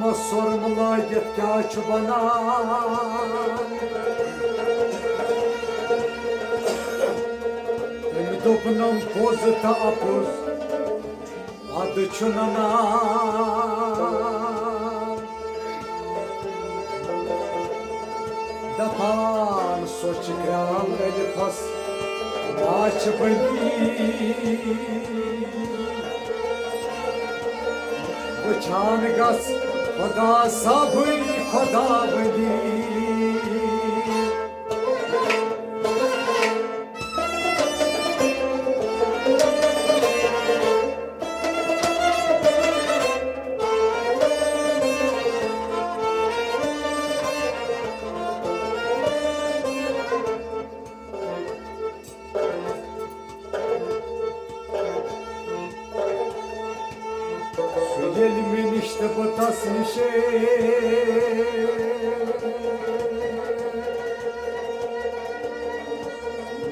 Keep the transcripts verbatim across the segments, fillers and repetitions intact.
سۄرمہٕ لٲگِتھ کیٛاہ چھُ بنان؟ تٔمۍ دوٚپنم، پوٚز تہٕ اَپُز، اَدٕ چھُ ننان۔ دپان سۄچھ کرٛال ألفس ماچھ بٔنی۔ وٕچھان گژھ خدا صٲبٕے خدا بٔنی۔ سُہ ییٚلہِ مےٚ نِش تہٕ بہٕ تس نِشے،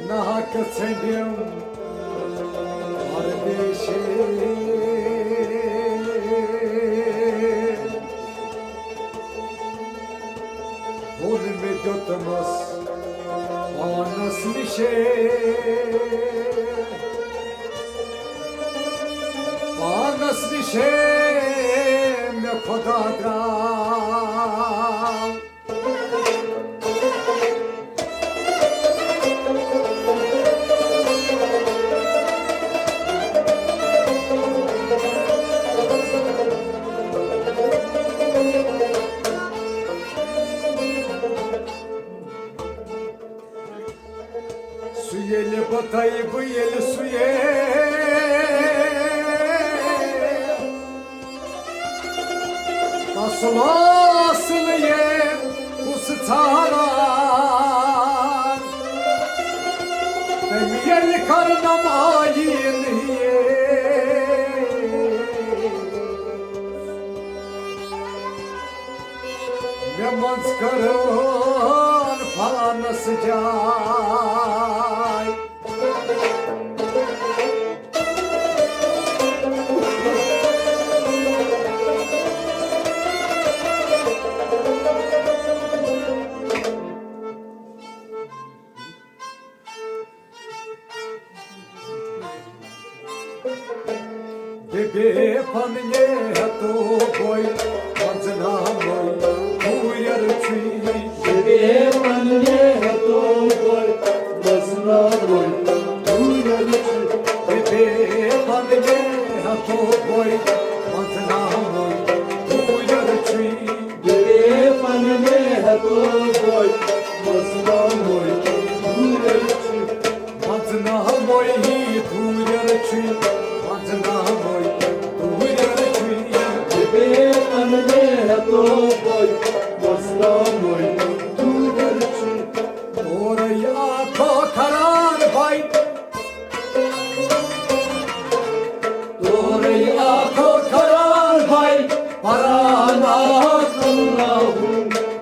نہ حق ژھٔنڈِم پردیشے۔ بۄن مےٚ دیُتمس پانس نِشے، پانس نِشے مےٚ خدا درٛاو۔ سُہ ییٚلہِ بہٕ تۄہہِ بہٕ ییٚلہِ سُہ ییٚلہِ اصل اصل یے کُس ژھانڈان؟ تٔمۍ ییٚلہِ کرنم آیین یے، مےٚ منٛز کرن پانس جاے۔ بے بے پننے ہتو بوئی، منزنا موئی، کویر چھی۔ بے بے پننے ہتو بوئی، منزنا موئی، کویر چھی۔ بے بے پننے ہتو بوئی، منزنا موئی، کویر چھی۔ بے بے پننے ہتو بوئی، منزنا موئی، کویر چھی۔ منزنا موئی دوٗرٮ۪ر چھُے، منزنا موئی دوٗرٮ۪ر چھُے۔ بے پننے ہتو بوئی، منزنا موئی دوٗرٮ۪ر چھُے۔ تورے آکھو کران بھائی، تورے آکھو کران بھائی، پران آکھ اللہ۔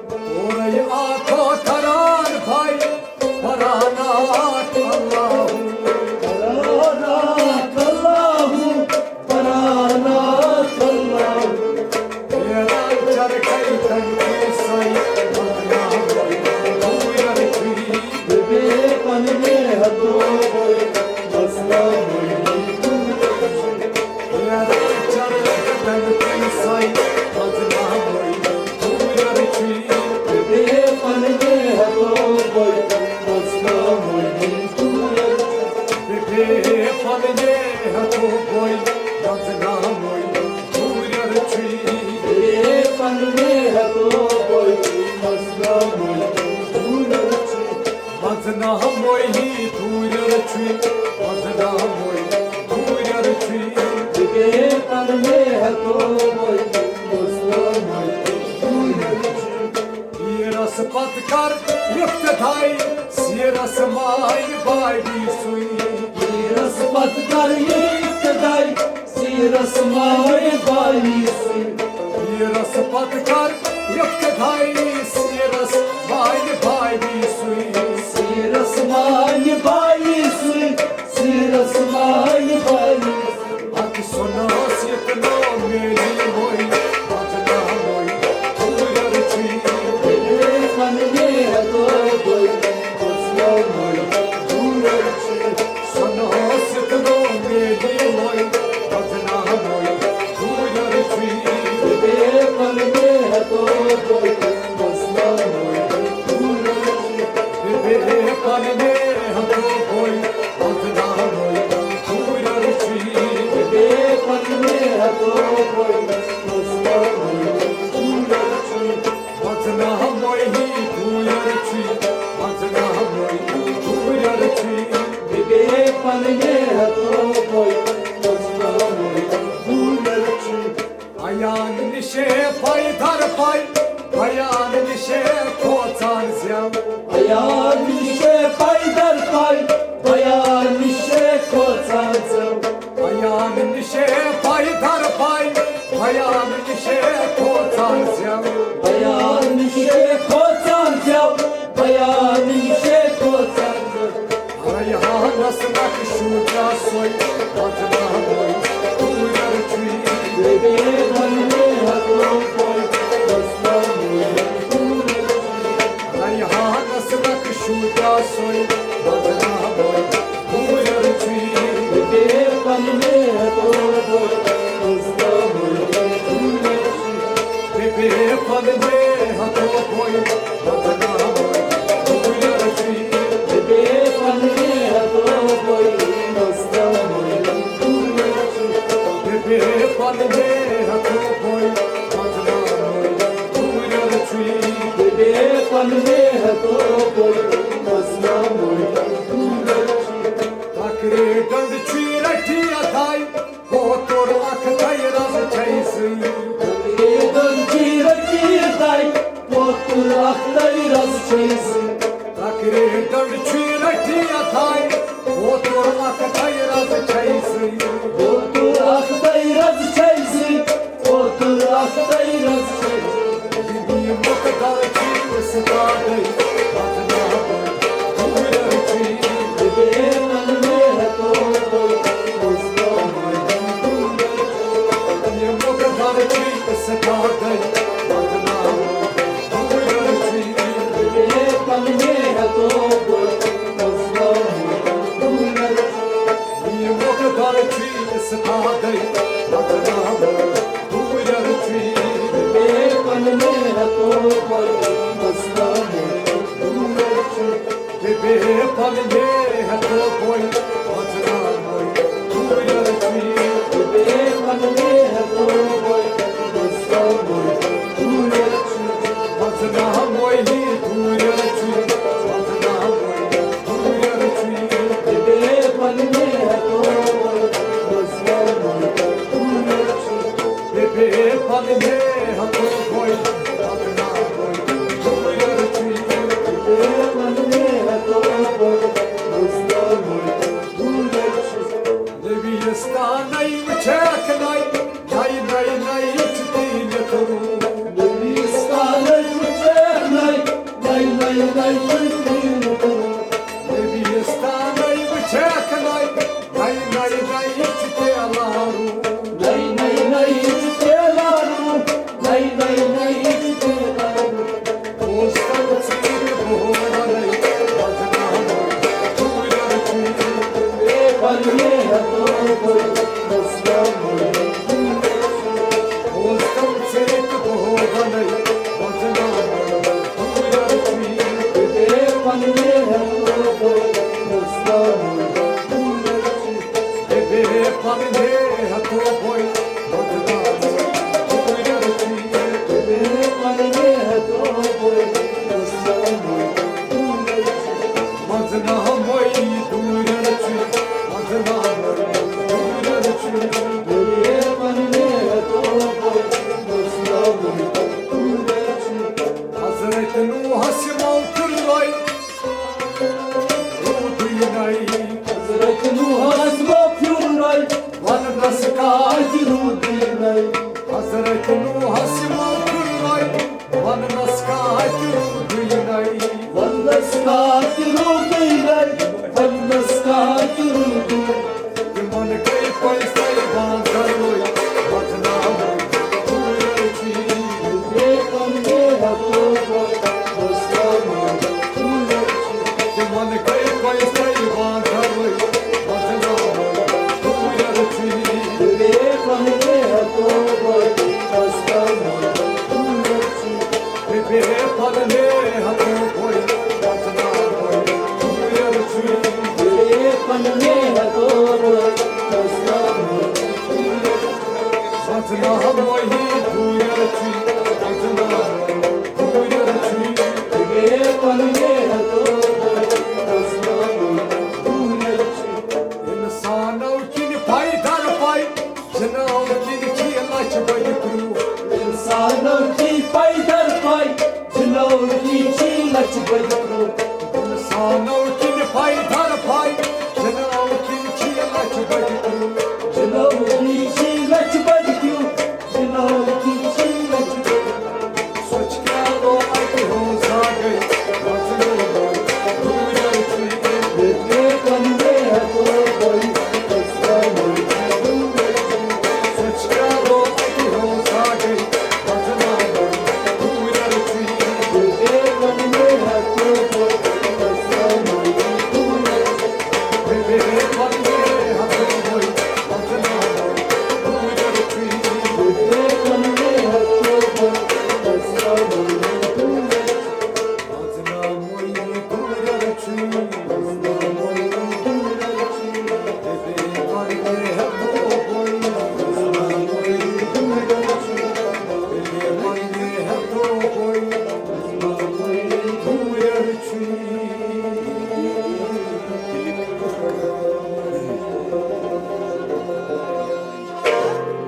تورے آکھو کران بھائی، پران آکھ اللہ، پران آکھ اللہ، پران آکھ اللہ۔ پھیران چرکھے تنگی سائی، پران آکھ اللہ۔ بے پننے ہتو بوئی، مسلم ہوئی۔ پھیران چرکھے تنگی سائی، پران آکھ اللہ۔ دوٗرٮ۪ر چھُے۔ بے پننے ہتو بوئی، مسلم ہوئی۔ دوٗرٮ۪ر چھُے۔ بے پننے ہتو بوئی، منزنا موئی دوٗرٮ۪ر چھُے۔ بے پننے ہتو بوئی، مسلم ہوئی۔ دوٗرٮ۪ر چھُے۔ منزنا موئی دوٗرٮ۪ر چھُے، منزنا موئی دوٗرٮ۪ر چھُے۔ بے پننے ہتو بوئی، مسلم ہوئی دوٗرٮ۪ر چھُے۔ پیٖرس پتہٕ کر افتتاحی، سیٖرس ماے بابی سُے۔ پیٖرس پتہٕ کر افتتاحی، سیٖرس ماے بابی سُے۔ پیٖرس پتہٕ کر افتتاحی، سیٖرس ماے بابی سُے۔ سیٖرس ماے بابی سُے، سیٖرس ماے بابی سُے۔ اکھ سۄنہٕ ٲس یتہٕ ناو میری موئی، پتہٕ ناو موئی عیان نِشے پَے در پَے، بیان نِشے کھوژان زٮ۪و۔ عیان نِشے پَے در پَے، بیان نِشے کھوژان زٮ۪و۔ عیان نِشے پَے در پَے، بیان نِشے کھوژان زٮ۪و۔ بیان نِشے کھوژان زٮ۪و، بیان نِشے کھوژان زٮ۪و۔ ریحانس نقشو کیا سوی بدناموی، تور چھی۔ بے بے بننے ہتو کوئی بدناموی، تور چھی۔ ریحانس نقشو کیا سوی بدناموی، تور چھی۔ بے بے بننے ہتو کوئی بدناموی، تور چھی۔ بے بے بننے ہتو کوئی تکرے ڈنڈ چھی رٹھی اتھائی، کوتر اکھ تھائی رز چھئی سٕے۔ تکرے ڈنڈ چھی رٹھی اتھائی، کوتر اکھ تھائی رز چھئی سٕے۔ تکرے ڈنڈ چھی رٹھی اتھائی، کوتر اکھ تھائی رز چھئی سٕے۔ کوتر اکھ تھائی رز چھئی سٕے، کوتر اکھ تھائی رز چھئی سٕے۔ یہِ مقدار چھی استادے بدنام، تور چھی۔ بے بے من میں ہے تو کوئی، استاد۔ یہِ مقدار چھی استادے بدنام، تور چھی۔ بے بے من میں ہے تو کوئی، استاد۔ یہِ مقدار چھی استادے بدنام، تور چھی۔ بے بے من میں ہے تو کوئی، استاد۔ بے بے پننے ہتو بوئی، وزنا بوئی، تور چھی۔ بے بے پننے ہتو بوئی، وزنا بوئی، تور چھی۔ وزنا بوئی، تور چھی۔ وزنا بوئی، تور چھی۔ بے بے پننے ہتو بوئی، وزنا بوئی، تور چھی۔ بے بے پننے ہتو بوئی، وزنا بوئی، تور چھی۔ بے بے پننے ہتو بوئی، وزنا بوئی، تور چھی۔ نبی استانائی وچھے اکھنائی، نائی نائی نائی چتی نترو۔ نبی استانائی وچھے اکھنائی، نائی نائی نائی چتی نترو۔ نبی استانائی وچھے اکھنائی، نئی نئی نئی چتے لارو۔ نئی نئی نئی چتے لارو۔ نئی نئی نئی چتے لارو۔ اوستم چیت بہوڑا نئی بدنام۔ تور چھی۔ اے بنیے ہتو بوئی۔ اسلام۔ اوستم چیت بہوڑا نئی بدنام۔ تور چھی۔ اے بنیے ہتو بوئی۔ اسلام۔ بے بے پننے ہتو بوئی، بدنام۔ بے بے پننے ہتو بوئی، بدنام۔ منزنا بوئی، تور چھی۔ بدنام۔ تور چھی۔ بے بے پننے ہتو بوئی، بدنام۔ تور چھی۔ حضرت نوحس موت لائی۔ رودینائی۔ حضرت نوحس ما پھیورنائی، وننس کاتہِ رودینائی۔ حضرت نوحس ما پھیورنائی، وننس کاتہِ رودینائی۔ وننس کاتہِ رودینائی، وننس کاتہِ رودینائی۔ تِمن گٔے پٔزۍ پٲٹھۍ بانٛدر وٲلۍ بدنام۔ تور چھی۔ بے پننے ہتو بوئی، بدنام۔ تور چھی۔ تِمن گٔے پٔزۍ پٲٹھۍ بانٛدر وٲلۍ بدنام۔ تور چھی۔ بے پننے ہتو بوئی، بدنام۔ تور چھی۔ بے پننے ہتو بوئی، بدنام۔ تور چھی۔ بے پننے ہتو بوئی، بدنام۔ زناہ موہی بویر چھی، زناہ بویر چھی، بے پن یہ تو زناہ بویر چھی۔ انسانو کن پای در پای، جناو کن چھی لچھ بج کرو۔ انسانو